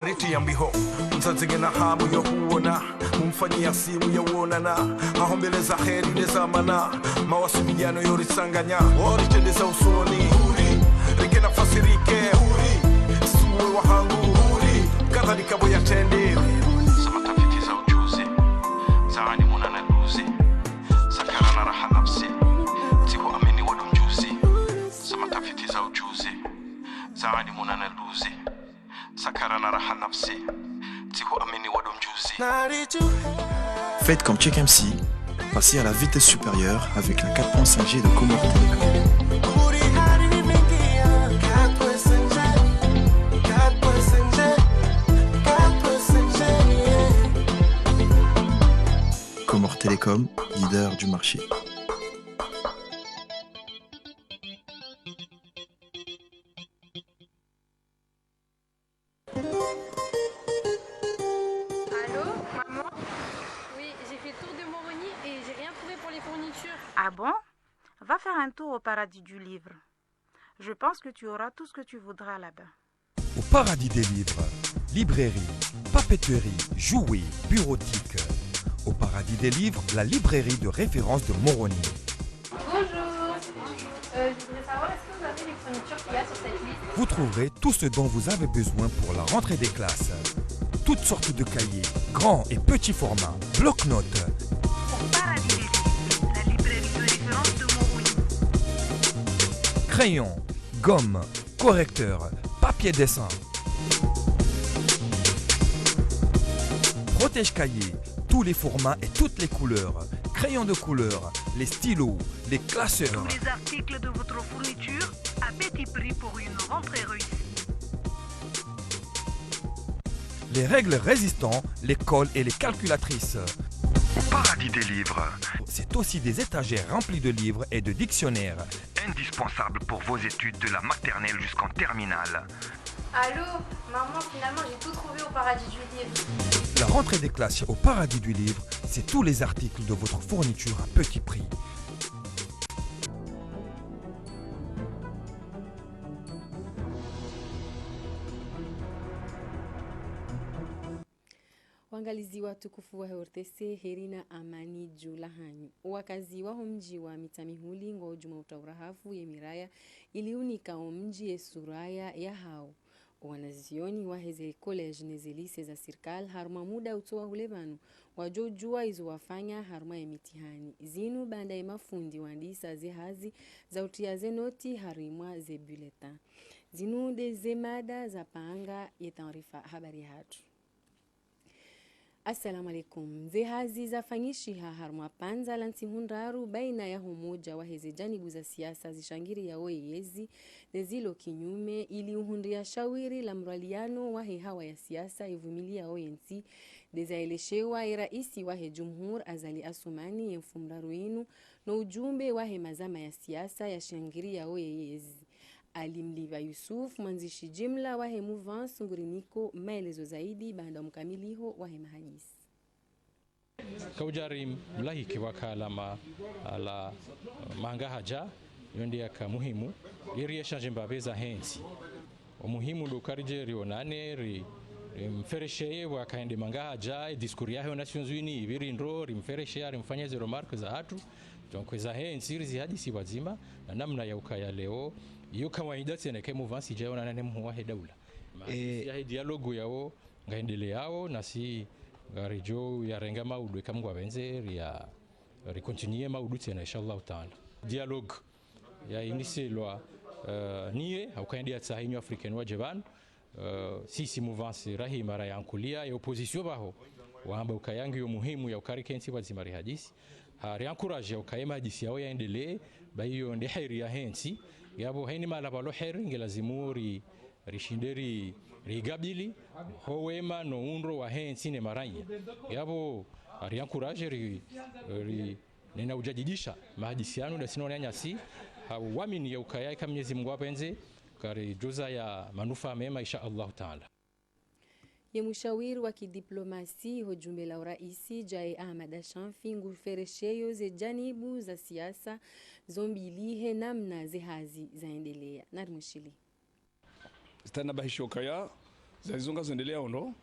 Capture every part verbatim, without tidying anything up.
Riti yambiho, mdzadze ngena hamu yo huona, mumfanyiya simu ya uonana, hahombeleza heri ne zamana, mawasiliano yo ritsanganya, wo ritendeza usoni, huri, rike nafasi rike, huri, suwe wahangu, huri, kadhalika bo ya tende. Za matafiti za ujuzi, za alimu na naluzi, za karana raha nafsi, tsi huamini wado mjuzi. Za matafiti za ujuzi, za alimu na naluzi, za karana raha nafsi, tsi huamini wado mjuzi. Faites comme Cheikh M C, passez à la vitesse supérieure avec la quatre point cinq G de Comores Telecom. Comores Telecom, leader du marché. Allô, maman ? Oui, j'ai fait le tour de Moroni et j'ai rien trouvé pour les fournitures. Ah bon ? Va faire un tour au Paradis du Livre. Je pense que tu auras tout ce que tu voudras là-bas. Au Paradis des Livres, librairie, papeterie, jouets, bureautique. Au Paradis des Livres, la librairie de référence de Moroni. Bonjour. Euh, je voudrais savoir, est-ce que vous avez les fournitures qu'il y a sur cette liste ? Vous trouverez tout ce dont vous avez besoin pour la rentrée des classes. Toutes sortes de cahiers, grands et petits formats, bloc-notes. Au Paradis des Livres, la librairie de référence de Moroni. Crayons, gommes, correcteurs, papier dessin. Protège-cahiers, tous les formats et toutes les couleurs. Crayons de couleur, les stylos, les classeurs. Tous les articles de votre fourniture à petit prix pour une rentrée réussie. Les règles résistantes, les colles et les calculatrices. Au Paradis des Livres. C'est aussi des étagères remplies de livres et de dictionnaires. Indispensables pour vos études de la maternelle jusqu'en terminale. Allô, maman, finalement, j'ai tout trouvé au Paradis du Livre. La rentrée des classes au Paradis du Livre, c'est tous les articles de votre fourniture à petit prix. Wangalizi watukufu wa O R T C, heri na amani dju lahanyu. Wakazi waho mdji wa Mitsamihuli ngwadjuma utaurahafu ye miraya ili unika omdji ye suraya yahao. Wanazioni waheze collège neze lycée za sirikali harumwa muda utsowa hule pvanu, wadjo udjua izo wafanya harumwa ye mitihani. Zinu baanda ye mafundi wandisa ze hazi za utria ze noti harumwa ze bulletin. Zinu ndeze mada za panga ye taarifa habari yahatru. Assalamu alaikum. Ze hazi zafanyishiha harumwa pvandza la ntsihu ndraru baina yaho mdja waheze janibu za siasa zishangiriyawo ye yezi, nezilo kinyume, ili uhundria shawiri la mrwaliano wahe hawa ya siasa ivumiliyawo ye ntsi, ndeza eleshewa ye raisi wahe jumhur Azali Assoumani ye mfumoraru inu, no ujumbe wahe mazama ya siasa yashangiriyawo ye yezi. Ali Mliva Yusuf, mwandzishi jimla wahe Mouvance, nguriniko maelezo zaidi baanda mkamiliho wahe mahadisi. Kaujari mlahiki wakala ma-, ala manga hadja, yo nde yaka muhimu, iri échange mbapvi zahe ntsi. Omuhimu ndo uka ridje rionane, ri-, rimferesheye, wakaende manga hadja, e discours yahe o Nations Unies, ipviri ndro, rimferesheye, rimfanye ze remarque zahatru. Donc, zahe ntsi rizihadisi pvwadzima, na namna ya ukaya leo, iyo kawaida tsena ke Mouvance idja yonana ne mhuu wahe daula. Ma-, eh, yahe dialogue yawo, ngaendeleyao, nasi ngaridjo yarenga maudu eka Mngu apvendze, riya, ricontinue maudu tsena, inshallah taala. Dialogue ya inisilwa, eh, niye, hauka ndi yatsaha Union Africaine wadje pvanu, eh, sisi Mouvance rahima rayankulia, ye opposition pvaho, wahamba ukaya ngiyo muhimu ya uka rikentsi pvwadzima rihadisi. Ha, riencourage ukaya mahadisi yawo yaendelee, ba iyo nde heri yahe ntsi. Yapvo haina mahala pvalo heri, nge lazimu ri-, rishinde ri-, rigabili, ho wema no undro wahe ntsi ne maranya. Yapvo, ha, riencourage ri-, ri-, nena ujadidisha mahadisi yanu ndasi no wananyasi, ha uamini ya ukaya eka Mwenyezi Mungu apvendze, karidjo zaya manufaa mema, insha Allahu taala. Ye mushawiri wa kidiplomasi ho jumbe la uraisi, Djae Ahamada Chanfi, nguferesheyo ze janibu za siasa zo mbili he namna ze hazi zaendeleya. Nari mwishiliye. Zitanabahisho ukaya, Zahizo ngazendelea ondro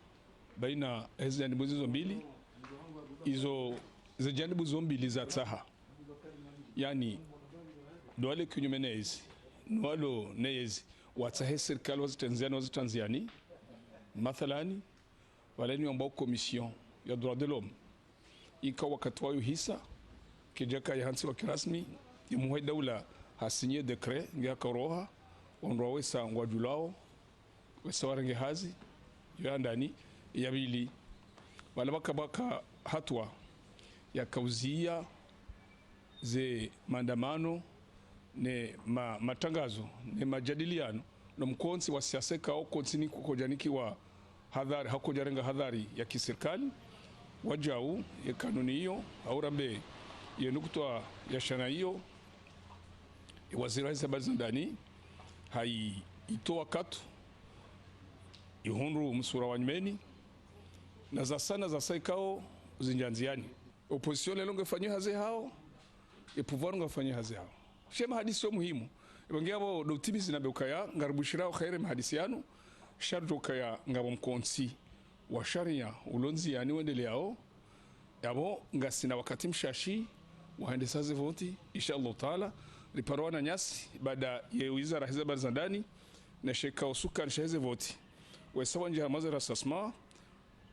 baina ezi janibu zizo mbili, izo ze janibu zo mbili zatsaha. Yaani, ndo wale kinyume nezi, no walo nezi, watsahe sirikali wazitanziani, wazitanziani, mathalani, wale ni wambao commission ya droits de l'homme. Ika wakati wayo hisa, kidjaka ya hantsi wa kirasmi, ye muhuu wa daula hasinye décret, nge hakaroha, wandru wesa ngwadjulao, wesa warenge hazi, yo ya ndani, ya pvili. Wala baka baka hatua ya kauziya ze maandamano ne ma, matangazo ne majadiliano no mkontsi wa siasa ikao kontsi ni kukodjanikiwa hadhari, hakodjarenga hadhari ya kisirikali, wajau ye kanuni iyo, hau rambe ye nukutwa ya shana iyo, ye waziri wa heze habari za ndani, hayi itowa katu, ihundru msura wa nyumeni, na zasa na zasa ikao zinjanziani. Opposition lelo ngefanyo hazi hao, ye pouvoir ngafanyo hazi hao. She mahadisi yo muhimu. Eba nge abo ndo utimizi na be ukaya, ngaribushirao khere mahadisi yanu, sha ridjo ukaya ngapvo mkontsi wa sharia ulonzi yani wendeleao, yapvo ngasina wakati mshashi wa hwendesa ze voti, insha Allahu taala, riparo wananyasi, baada ye wizara heze habari za ndani, na sheka usukanisha heze voti. Wesa wandjia harumwa ze recensement,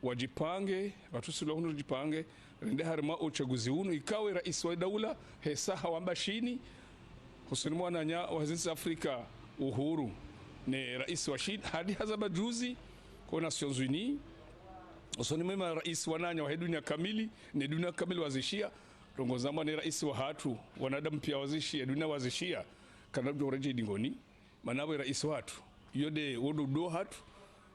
wadjipange, pvatsu silwa hunu ridjipange, rende harumwa uchaguzi unu, ikao ye raisi wa daula, hesa hawamba shini, hosoni mwa wananya wa zintsi za Afrika uhuru, ne raisi wa Chine, hadi haza majuzi, ko Nations Unies, hosoni mwa maraisi wananya wahe dunia kamili, ne dunia kamili wazishia, rongoza mba ne raisi wahatru, wanadamu pia wazishia, dunia wazishia, kana mdjo uredjei dingoni, mana we raisi wahatru, yo nde wo ndo ndo hatru,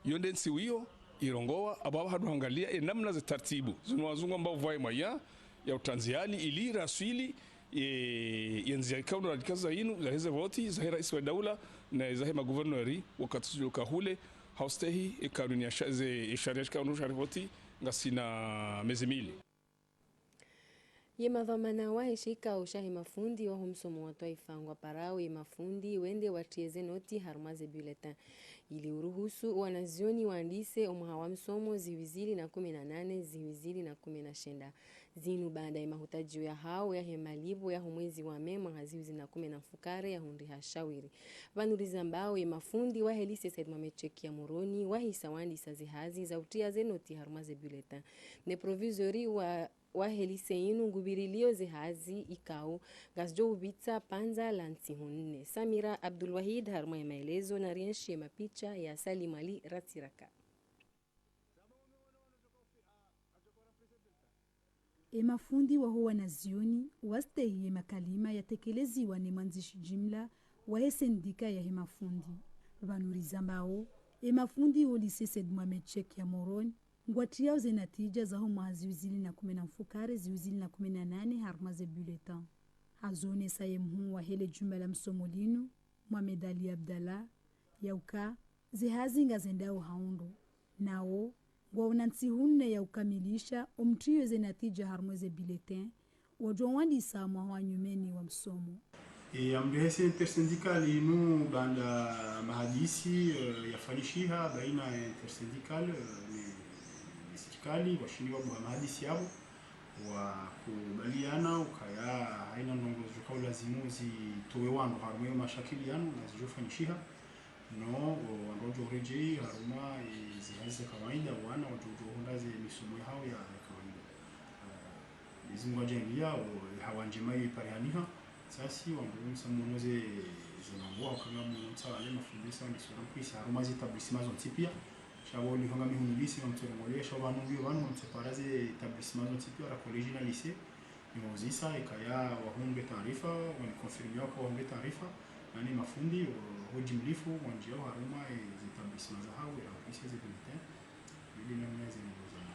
yo nde ntsi wiyo, irongowa, abo aba hadu hangalia, ye namna ze taratibu, zinu wazungu wambao voie et moyen, ya utanziani, ili raswili, ye, ye ndzia ikao ndo radjikaza inu, za heze voti, za he raisi wa daula, na za he maguverneri, wakati ujo kahule, haustehi, ye kanuni ya sha-, ze, ye sharia shikao ndo shari voti, ngasina mezi mili. Ye madhwamana wahe shikao shahe mafundi waho msomo wa twaifa ngwaparao ye mafundi wende watriye ze noti harumwa ze bulletin, ili uruhusu wanazioni wandise omwaha wa msomo zihwi zili na kume na nane, zihwi zili na kume na shenda. Zinu baanda ye mahutajiyo yahao yahe malipvo yaho mwezi wa mai mwaha zihwi zili na kume na mfukare yahundriha shawiri. Pvanu rizambao ye mafundi wahe lycée Said Mohamed Cheikh ya Moroni wahisa wandisa ze hazi za utriya ze noti harumwa ze bulletin. Ne proviseur wa, wahe lycée inu ngupvirilio ze hazi ikao ngazidjo upvitsa pvandza la ntsihu nne. Samira Abdul Wahid harumwa ye maelezo na rienshi ye mapicha ya Salim Ali Ratsiraka. Ye mafundi waho wanazioni wastehi ye makalima yatekeleziwa ne mwandzishi jimla wahe sendika yahe mafundi. Pvanu rizambao, ye mafundi wo lycée Said Mohamed Cheikh ya Moroni, ngwatriyao ze natija zaho mwaha zihwi zili na kume na mfukare, zihwi zili na kume na nane harumwa ze bulletin. Hazonesa ye mhuu wahe le jumba la msomo linu, Mohamed Ali Abdallah, yauka, ze hazi ngazendao ha undro. Nawo, ngwaona ntsihu nne ya ukamilisha omtriyo ze natija harumwa ze bulletin, wadjo wandisa mwaha wa nyumeni wa msomo. E, amri hese intersyndicale inu baanda mahadisi, eh, yafanyishiha baina intersyndicale, eh, ne, ne sirikali, washindi wabuha mahadisi yapvo, wakubaliana ukaya haina ndrongoo zidjo kao lazimu zitowe wandru harumwa yo mashakili yanu, na zidjo fanyishiha. No, o, wandru wadjo uredjei harumwa, e, ze hazi za kawaida, wana wadjo, wadjo hundra ze misomo yahao ya, ya kawaida. E, Mwenyezi Mungu hadjaaliya, o, hawa ndjema yo iparihaniha. Sasi, wandru msamono ze, ze ndrongoo, hauka ngamono msa wale mafundi sa, wandisa wandru kwisi harumwa ze établissement zontsi pia. Sha pvo liho ngamihunulisi, ngamtsorongolea, sha pvanu ngiyo pvanu, ngamtsopara ze établissement zontsi pia, ra collège na lycée. Niwauzisa, ikaya wahundre taarifa, waniconfirmia uka wahundre taarifa, nani mafundi, o, ho jimlifu, wandjiao harumwa, e, ze établissement zahao, e, remplissé ze bulletin, ili namna ze ndrongoo zana.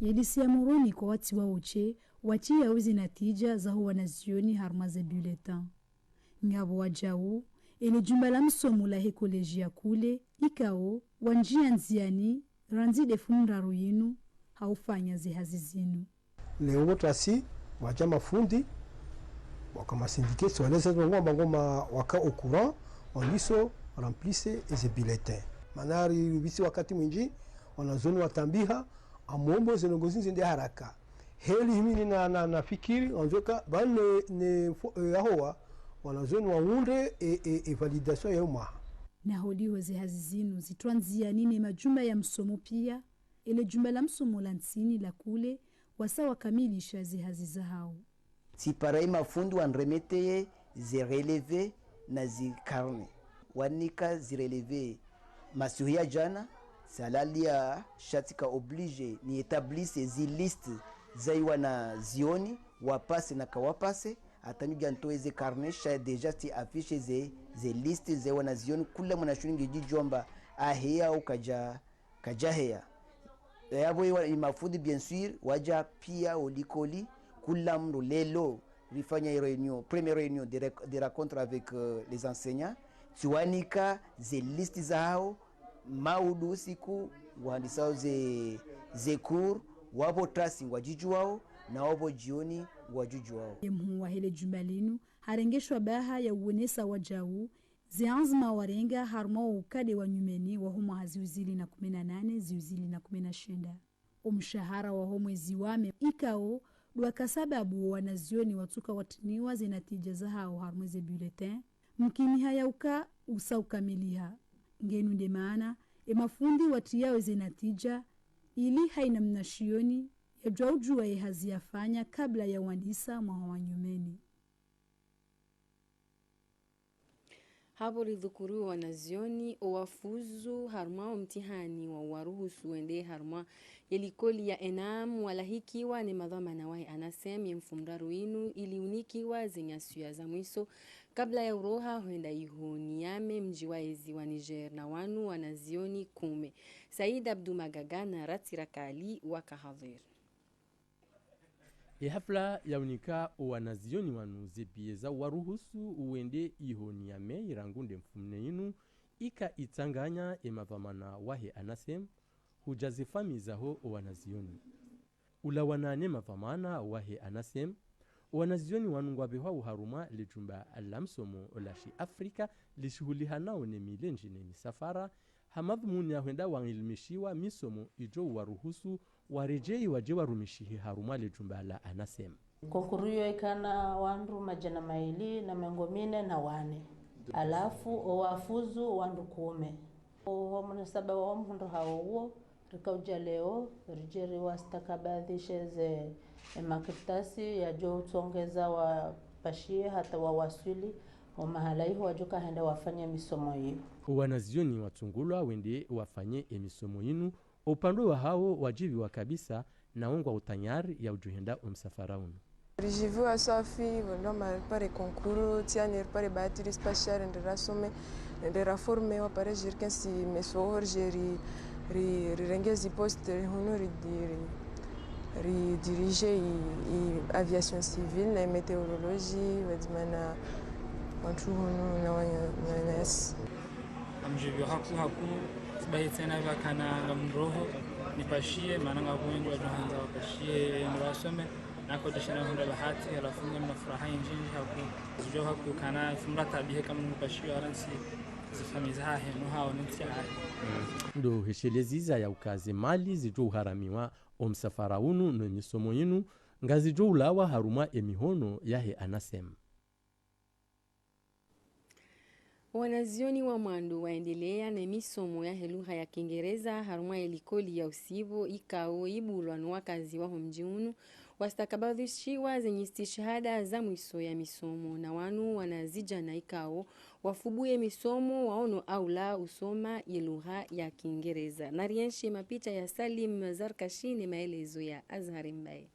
Ye lycée ya Moroni kwa wati wa uche, watriyao ze natija zaho wanazioni harumwa ze bulletin. Ngapvo wadjau, ye le jumba la msomo lahe collège ya Kule, ikao, wandjia ndziani, randzi de fumu ndraru yinu, ha ufanya ze hazi zinu. Leo ngotasi, wadja mafundi, waka masindike, si waleze ngoma, ngoma waka au courant, wandiso, remplissé eze bulletin. Mana ripvisi wakati mwindji, wanazioni watambiha, amwombo ze ndrongoo zindji zende haraka. Heli himi nina, na, nafikiri, wanzoka, bane, ne, fo-, e, yahowa, wanazioni waunde, e, e, e validation ya mwaha. Na holiho ze hazi zinu zitrandzia nine majumba ya msomo pia, ele jumba la msomo la ntsini la Kule, wasa wakamilisha ze hazi zahao. Tsipara ye mafundi wanremeteye ze relevé na zi carnet. Wanika zi relevé masihu ya jana, salalia sha tsika obligé ni établisse zi liste za iwanazioni, wapase na kawapase, hata nidja ntowe ze carnet sha déjà tsi affiché ze, ze liste za iwanazioni, kula mwanazioni ngudjidjuwa amba aheya au kadja kadjaheya. Yapvo iwa-, imafundi, bien sûr, wadja pia olikoli, kula mndru leo, rifanya i réunion, première réunion de rec-, de rencontre avec, euh, les enseignants, tsiwanika ze liste zahao, maudu usiku, wahandisao ze, ze cours, wapvo trasi ngwadjidjuwao, na wapvo jioni ngwadjidjuwao. Ye mhuu wa hele jumba linu, harenge shwabaha ya uonesa wajau, ze anzima warenga harumwa wo ukade wa nyumeni waho mwaha ziuzili na kume na nane, ziuzili na kume na shenda. Omshahara waho mwezi wa me ikao, dwaka sababu wo wanazioni watsuka watriniwa ze natija zahao harumwa ze bulletin, mkini haya uka usa ukamiliha. Ngenu nde maana, e mafundi watriao ze natija, ili haina mnashioni, yadjuwa udjuwa ye hazi yafanya kabla ya wandisa mwaha wa nyumeni. Hapvo ridhukuru wanazioni, owafuzu harumwa omtihani wa uwaruhusu wende harumwa ye likoli ya ENAM, walahikiwa ne madhwamana wahe ANACEM ye mfumoraru inu, ili unikiwa ze nyasuya za mwiso kabla ya uroha hwenda iho Niamey, mdji wa ezi wa Niger, na wanu wanazioni kume. Said Abdou Magaga na Ratira Kali waka hadhwir. Ye hafla ya unika owanazioni wanu ze biye za uwaruhusu uwende iho Niamey rangu nde mfumone inu, ika itsanganya e madhwamana wahe ANACEM, hudja ze famiyi zaho owanazioni. Ulawana ne madhwamana wahe ANACEM, owanazioni wanu ngwapvehwa uharumwa le jumba la msomo la shiafrika lishuhulihanao ne milenji ne misafara, ha madhumuni ya hwenda wailimishiwa misomo idjo uwaruhusu waredjeyi wadje warumishihe harumwa le jumba la ANACEM. Konkuru iyo ikana wandru madjana mayili na mengo mine na wane. Halafu owafuzu wandru kume. Oho munasaba wa omhundro hawo uwo, rika udja leo, ridje riwastakabadhishe ze, e, makartasi yadjo utsongeza wapashiye hata wawaswili omahala iho wadjo kahenda wafanye misomo iyo. Owanazioni watsungulwa wende wafanye emisomo inu, opvandwe wahawo wadjiviwa kabisa, na wo ngwa utayari ya udjo henda omsafara unu. Ridjiviwa swafi, pvondro ma ripare konkuru, tsiani ripare bahati risipasha rende rasome, rende raformewa, pare djirikentsi meso oho ridje ri, ri, rirenge zi poste hunu ri, ri, ridirije i, i aviation civile na i météorologie, pvadzima na wantru hunu na wanya, na, na yasi. Ngamdjiviwa hakuu hakuu, tsibahi tsena pvakana ngamroho nipashiye, mana ngapvo wendji wadjo handza wapashiye, ndo wasome, nako djeshana hundra bahati, halafu ngamina furaha indji indji hakuu. Zidjo hakuu kana fumra tabihe kama nipashiye, harantsi zifamiyi zahahe, no hawo ne ntsi yahahe. Ndo hesheleziza ya uka ze mali zidjo uharamiwa omsafara unu no emisomo inu, ngazidjo ulawa harumwa emihono yahe ANACEM. Wanazioni wa mwando waendelea ne misomo yahe lugha ya kingereza harumwa ye likoli ya usivo ikao ibulwa no wakazi waho mdji unu, wastakabadhishiwa ze nyistishihada za mwiso ya misomo, na wanu wanazidjana ikao wafubuye misomo waono aula usoma ye lugha ya kingereza. Narienshi mapicha ya Salim Zarkashi ne maelezo ya Azhar Mbaye.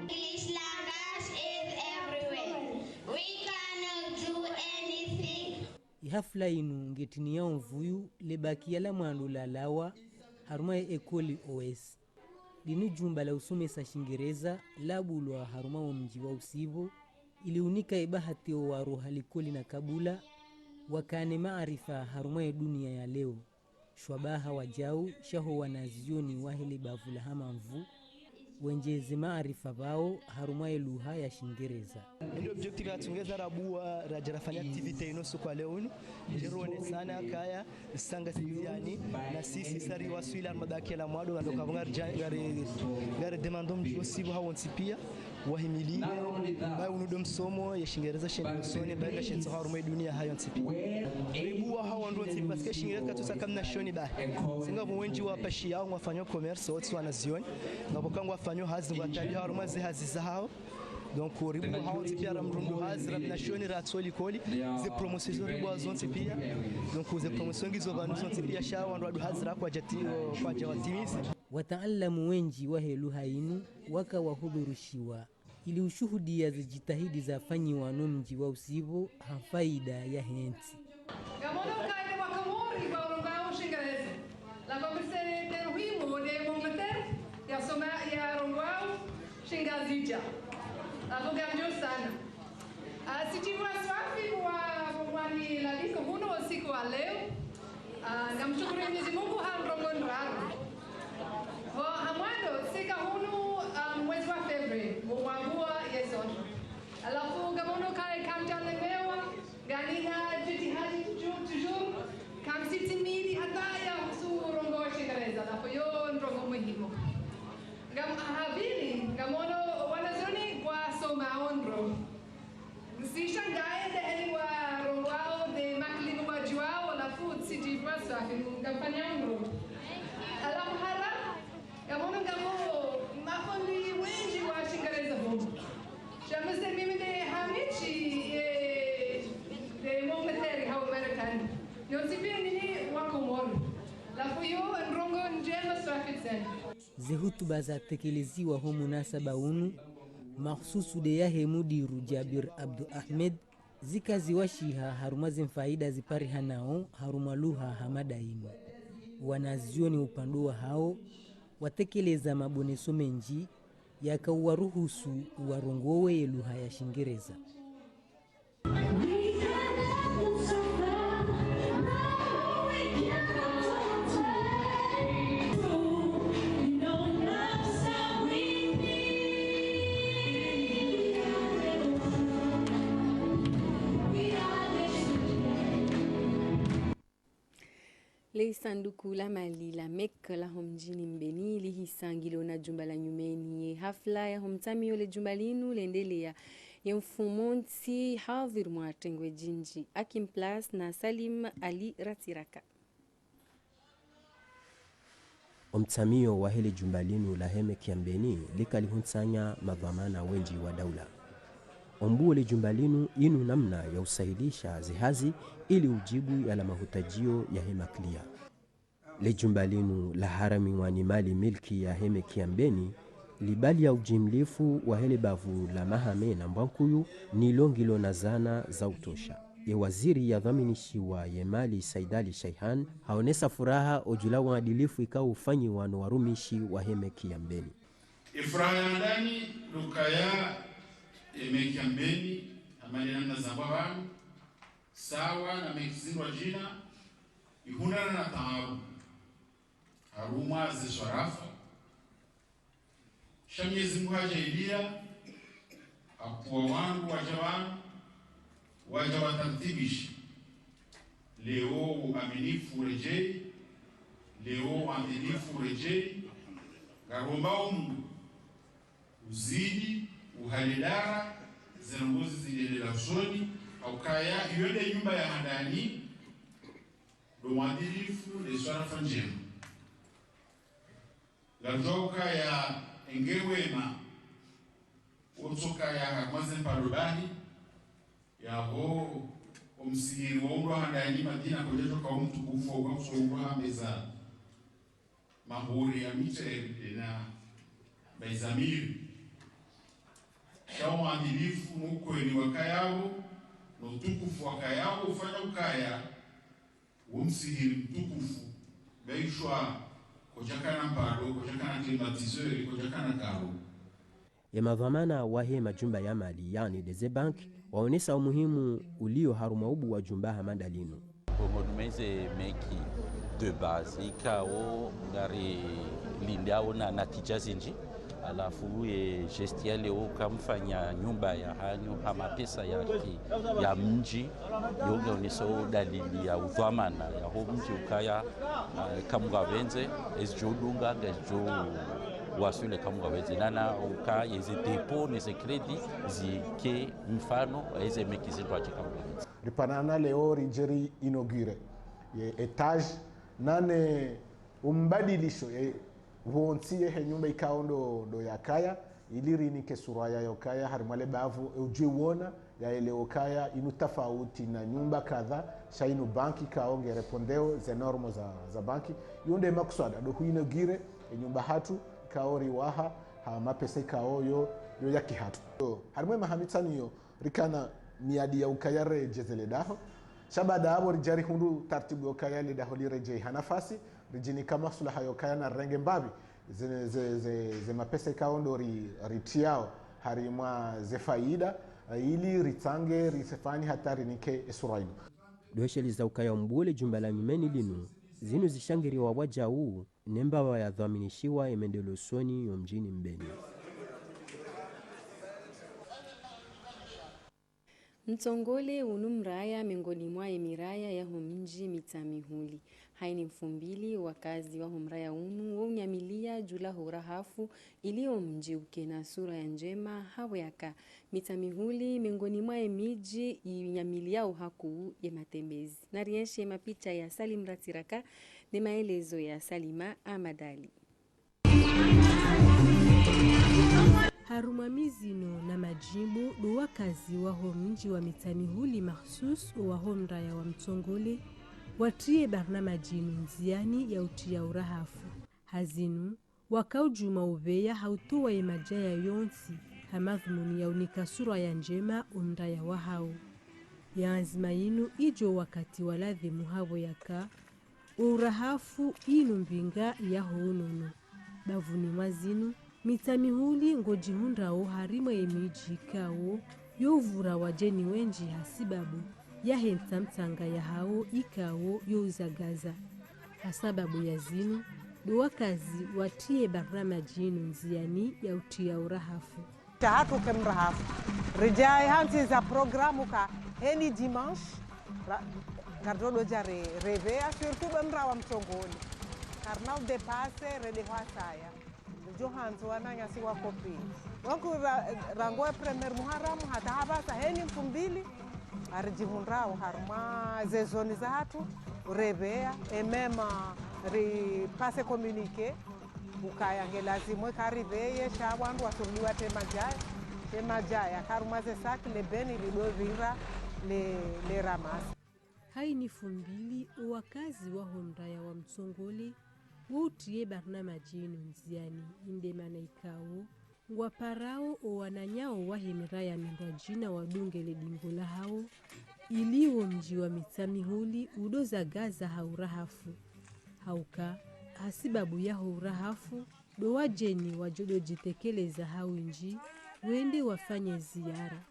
English language is everywhere. We cannot do anything. Ihafla inu ngetriniya omvuyu le bakiya la mwando lalawa harumwa ye ekoli O S. Linu jumba la usomesa shingereza labulwa harumwa wo mdji wa usivo, ili unika ibahati owaroha likoli na kabula wakane maarifa harumwa ye duniya ya leo. Shwabaha wajau shaho wanazioni wahe le bavu la Hamamvu, Wendjeze maarifa pvao harumwa ye lugha ya Shingereza. Ndo objectif ya tsungeza rabuwa radja rafanya activité inu usiku wa leo unu. Ndje rionesane ukaya sanga sipviani, na sisi sa riwaswili harumwa daula ya mwando, ngando kapvo ngaridja-, ngari-, ngaridemando mdji wa Sipvo hawontsi pia wahimiliye, ba unu ndo msomo, ye Shingereza shende usoni, ba ngashenso harumwa ye dunia hayontsi pia. Ribuwa hawandru wontsi, parce que Shingereza katsutsaha mna shioni ba. Singapvo wendji wapvashiyao ngwafanyao commerce, wontsi wanazioni, ngapvo ka ngwafanyao hazi, ngwatabiha harumwa ze hazi zahao. Donc, ribuwa hawontsi pia ramdundu hazi, ramna shioni, ratso likoli, ze promotion zo ribuwa zontsi pia. Donc, ze promotion ngizo pvanu zontsi pia sha wandru wadu hazi ra kwadja ti-, kwadja watimizi. Wataalamu wendji wahe lugha inu waka wahudhurishiwa ili ushuhudia ze jitihadi zafanyiwa no mdji wa Sipvo ha faida yahe ntsi. Ngamono ukaya nde Wakomori ngwarongowao Shingereza. Lapvo mse nde ruhimu nde Mwangleterre, yasoma, yarongowao Shingazidja. Lapvo ngamdjo sana. Ah, tsidjipvwa swafi wa, wa mwani laliko hunu usiku wa leo. Ah, ngamshukuru Mwenyezi Mungu ha ndrongoo ndraru. Pvo ha mwando, tsika hunu, ah, mwezi wa février, mwabuwa ye sondro. Halafu ngamono ukaya kamdjalemewa, nganina jitihadi toujours, toujours, kamtsitimidi hata ya husu urongowa Shingereza, halafu yo ndrongoo muhimu. Ngam-, ha pvili, ngamono wanazioni ngwasomao ndro. Msishangae nde heli warongowao nde makli ngwadjuwao, halafu tsidjipvwa swafi ngamfanyao ndro. Halafu hara, ngamono ngapvo mafundi wendji wa Shingereza pvo. Sha mse mimi nde hamishi, eh, nde Mwangleterre hau Marekani. Nyontsi pia nini Wakomori. Halafu yo ndrongoo ndjema swafi tsena. Ze hutuba zatekeleziwa ho munasaba unu, mahususu nde yahe mudiru Jabir Abdu Ahmed, zika ziwashiha harumwa ze mfaida ziparihanao harumwa lugha hama nda inu. Wanazioni upande wahao, watekeleza maboneso mendji, yaka uwaruhusu uwarongowe ye lugha ya Shingereza. Le sanduku la mali la MEC la ho mdjini Mbeni lihisa ngilo na jumba la nyumeni ye hafla ya ho mtsamiyo. Le jumba linu lendeleya ye mfumo ntsi hadhwiri mwa tengwe djindji. Hakim Place na Salim Ali Ratsiraka. O mtsamiyo wahe le jumba linu lahe MEC ya Mbeni lika lihuntsanya madhwamana wendji wa daula. Ombuwo le jumba linu inu namna ya usahilisha zihazi ili ujibu yala mahutajio yahe makliya. Le jumba linu laharamiwa ni mali milki yahe MEC ya Mbeni, libali ya ujimlifu wahe le bavu la Mahame na Mbwankuyu, nilo ngilo na zana za utosha. Ye waziri yadhwaminishiwa ye mali Said Ali Shaihan, haonesa furaha ojula waadilifu ikao ufanyiwa no warumishi wahe MEC ya Mbeni. Efuraha ya handani ndo ukaya ye MEC ya Mbeni, hama le namna zambwa pvanu, sawa na MEC zindrwadjina, ihundrana na taabu harumwa ze swarafa. Sha Mwenyezi Mungu hajaaliya, hapvuwa wandru wadja pvanu, wadja watartibisha. Leo uaminifu uredjeyi, leo uadilifu uredjeyi, ngaromba o Mungu uzidi, uhalidara, ze ndrongoo zizidi hwenda usoni, ha ukaya iyo nde nyumba ya handani, ndo uadilifu, nde swarafa ndjema. Ngamdjuwa ukaya enge wema, wotsokaya harumwa ze mpandro bahi, yaho omsihiri waundrwa handani Madina kodjatsoka omtukufu, wa kutsoundrwa hambeza mahuri ya mitrende na baizamiri. Sha uadilifu no ukweli wakayapvo, no utukufu wakayapvo, ufanya ukaya wo msihiri mtukufu, baishwa, kodjakana mpandro, kodjakana climatiseur, kodjakana karo. Ye madhwamana wahe majumba ya mali, yaani de ze banki, waonesa umuhimu ulio harumwa ubuwa jumba hama nda linu. Ngo numenze MEC de base, ikao ngarilindao na, na natija zindji. Halafu ye geste ya leo kamfanya nyumba ya hanyu ha mapesa ya ki, ya mdji, yo nge oneso dalili ya udhwamana ya ho mdji ukaya, ah, kamngapvendze, ezidjo dunga, ngazidjo waswile kamngapvendze. Nana uka yeze dépôt, neze crédit, zike mfano, eze meki zindru adje kamngapvendze. Ripanana leo ridje ri inaugure ye étage, nane umbadilisho, ye, pvontsi yehe nyumba ikao ndo, ndo yakaya, ili rinike sura yayo kaya, harimwa le bavu, e udjuwe wona, yaelewe kaya, inu tafauti na nyumba kadha, sha inu banki ikao nge répondeo ze normes za, za banki, yo nde makuswada, ndo hu inaugure, e nyumba hatru, ikao riwaha, ha mapesa ikao yo, yo ya kihatru. Yo, harimwa e maha mitsanu yo, rikana miadi ya ukaya redjeze le daho. Sha baada apvo ridja rihundru taratibu ya ukaya le daho liredjei ha nafasi, ridjinika maslaha ya ukaya na renge mbapvi ze, ze, ze, ze mapesa ikao ndo ri, ritriao harimwa ze faida, ili ritsange, risefani hata rinike esura inu. Ndo sheliza ukaya mbule jumba la nyumeni linu, zinu zishangiriwa wadjau, ne mbapvi ya dhwaminishiwa ye mendeleo usoni yo mdjini Mbeni. Mtsongole unu mraya mengoni mwa ye miraya ya ho mdji Mitsamihuli. Haini mfumbili wakazi wa ho mraya unu wo unyamilia djuu la ho urahafu ili o mdji uke na sura ya ndjema hapvo yaka Mitsamihuli mengoni mwa ye midji inyamiliao hakuu ye matembezi. Narienshe mapicha ya Salim Ratsiraka ne maelezo ya Salima Ahmad Ali. Harumwa mizino na madjimbo ndo wakazi wa ho mdji wa Mitsamihuli mahsus wa ho mraya wa Mtsongole, watriye barnamaji inu ndziani ya utria urahafu. Hazinu, waka udjuma upveya ha utowa ye madjaya yontsi, ha madhumuni ya unika sura ya ndjema o mraya wahao. Ye anzima inu idjo wakati wa ladhimu hapvo yaka, o urahafu inu mbinga ya ho unono. Bapvuni mwa zinu, Mitsamihuli ngodjihundrao harimwa ye midji ikao yo uvura wadjeni wendji ha sibabu yahe ntsamtsanga yahao ikao yo uzagaza. Ha sababu ya zinu, ndo wakazi watriye barnamaji inu ndziani ya utria urahafu. Sha hatru ke mrahafu. Ridjaye hantsi za programu ka heni dimanche, ra-, ngaridjo dodja re-, revea, surtout be mraya wa Mtsongole. Karina udépasser, rende hwasaya. Djo handzo wananyasi wa copie. Donc, ra-, rangu e premier Muharram, hata hapvasa heni mfumbili, ngaridjihundrao harumwa ze zone zahatru, revea, et même, ripase communiqué. Ukaya nge lazimu eka riveye sha wandru wasuruliwa te madjaya, te madjaya, harumwa ze sac le beni lido vira le, le ramasse. Haini fumbili o wakazi wa ho mraya wa Mtsongole, wo utriye barnamaji inu ndziani inde mana ikao, ngwaparao o wananyao wahe miraya mindrwadjina wadunge le dingo lahao, ili wo mdji wa Mitsamihuli udo zagaza ha urahafu. Hauka, ha sibabu yaho urahafu, ndo wadjeni wadjo dodjitekeleza ha windji, wende wafanye ziara.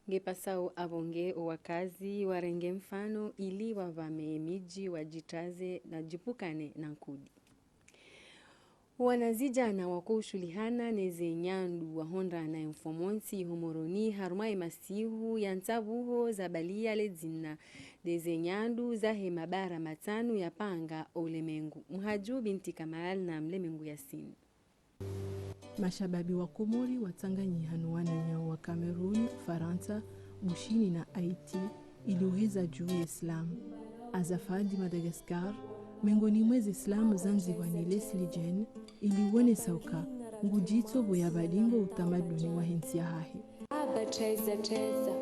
Nge pasao apvo nge o wakazi warenge mfano ili wavame ye midji wadjitraze na djipvukane na nkudi. Wanazidjana wako ushulihana neze nyandu wahondra na ye mfomontsi ho Moroni harumwa ye masihu ya ntsapvuho za baliya le dzina deze nyandu zahe mabara matsanu ya panga o ulemengu. Mhadju Binti Kamal na Mlemengu Yasin. Mashababi wa Komori watsanganyiha no wananyao wa Cameroun, Farantsa, Bushini na Haiti ili uheza dju ye slam. Azafadi Madagascar, mengoni mweze slam zandzihwa ni Leslie Jane, ili uonesa uka ngudjitso pvo ya badingo utamaduni wahe ntsi yahahe. Aba cheza cheza,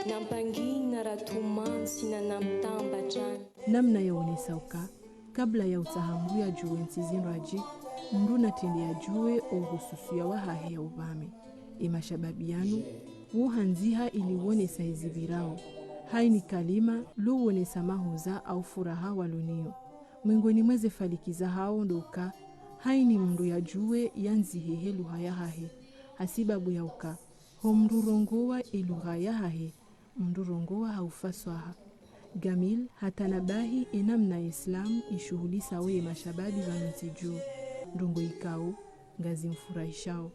na mpangina ra tumantsi na na mtamba chani. Namna ya uonesa uka, kabla ya utsaha mndru ya djuwe ntsi zindrwadji, mndru na trende ya djuwe o uhususu ya wahahe ya upvame. E mashababi yanu, wo handziha ili uonesa ezipvirao. Haini kalima, lo uonesa mahuza au furaha walo nayo. Mengoni mweze faliki zahao ndo uka, haini mndru ya djuwe yandzihe he lugha yahahe. Hasibabu ya uka, ho mndru rongowa e lugha yahahe, mndru rongowa ha ufaswaha. Gamil hatanabahi enamna Islam ishuhulisao ye mashababi pvanu ntsi dju, ndrongoo ikao ngazimfurahishao.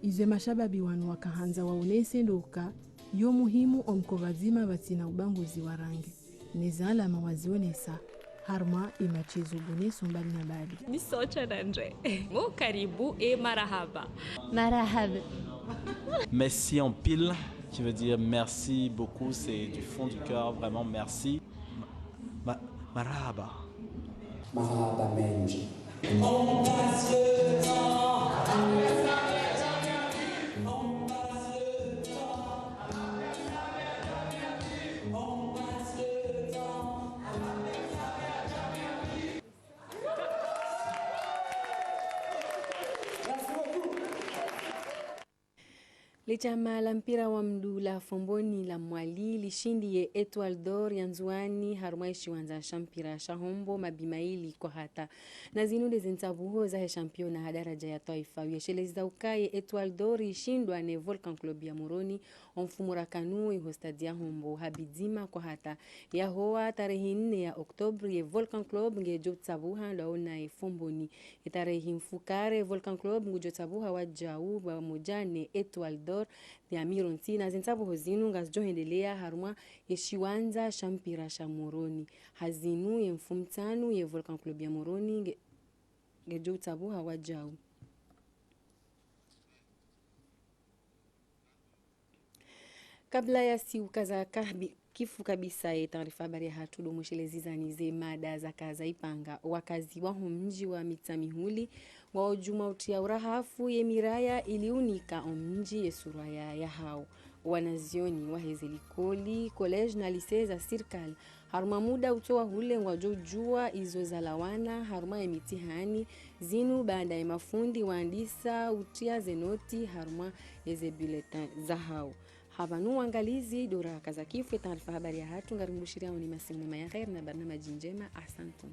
Izo ye mashababi wanu wakahandza waonese ndo uka yo muhimu omko pvadzima pvatsina ubaguzi wa rangi, ne zalama wazionesa harumwa ye mashezo boneso mbali na mbali. Misocha nandre. Ngo karibu e marahaba. Marahaba. Merci en pile, qui veut dire merci beaucoup, c'est du fond du cœur, vraiment merci. Ma- marahaba. Marahaba mendji. On passe le temps. On passe le temps. On passe le temps. Merci beaucoup. Le shama la mpira wa mndru la Fomboni la Mwali lishindi ye Etoile d'Or ya Ndzuani harumwa ye shiwandza sha mpira sha Hombo mabi mayili kwa hata. Na zinu nde ze ntsabuho zahe championnat ha daraja ya twaifa. Uyesheleza uka ye Etoile d'Or ishindwa ne Volcan Club ya Moroni, omfumo rakanu iho stade ya Hombo ha bi dzima kwa hata. Yahowa tarehi nne ya octobre ye Volcan Club ngedjo utsabuha ndo aona ye Fomboni. Ye tarehi mfukare Volcan Club ngudjo tsabuha wadjau pvamodja ne Etoile d'Or ya Mirontsi, na ze ntsabuho zinu ngazidjo hwendelea harumwa ye shiwandza sha mpira sha Moroni. Ha zinu ye mfumotsanu ye Volcan Club ya Moroni nge- ngedjo utsabuha wadjau. Kabla ya siukaza kahbi- kifu kabisa ye taarifa habari yahatru, ndo mweshelezizani ze mada zakaza ipanga. Wakazi waho mdji wa Mitsamihuli ngwao djumwa utria urahafu ye miraya ili unika omdji ye surwa ya- yahao. Wanazioni wahe ze likoli, collège na lycée za sirikali harumwa muda utsowa hule ngwadjo udjua izo zalawana harumwa ye mitihani zinu baanda ye mafundi wandisa utria ze noti harumwa ye ze bulletin zahao. Hapvanu wangalizi ndo rakaza kifu ye taarifa habari yahatru, ngarimbushiriyaoni masihu mema ya kheri na barnamaji ndjema. Ahsantum.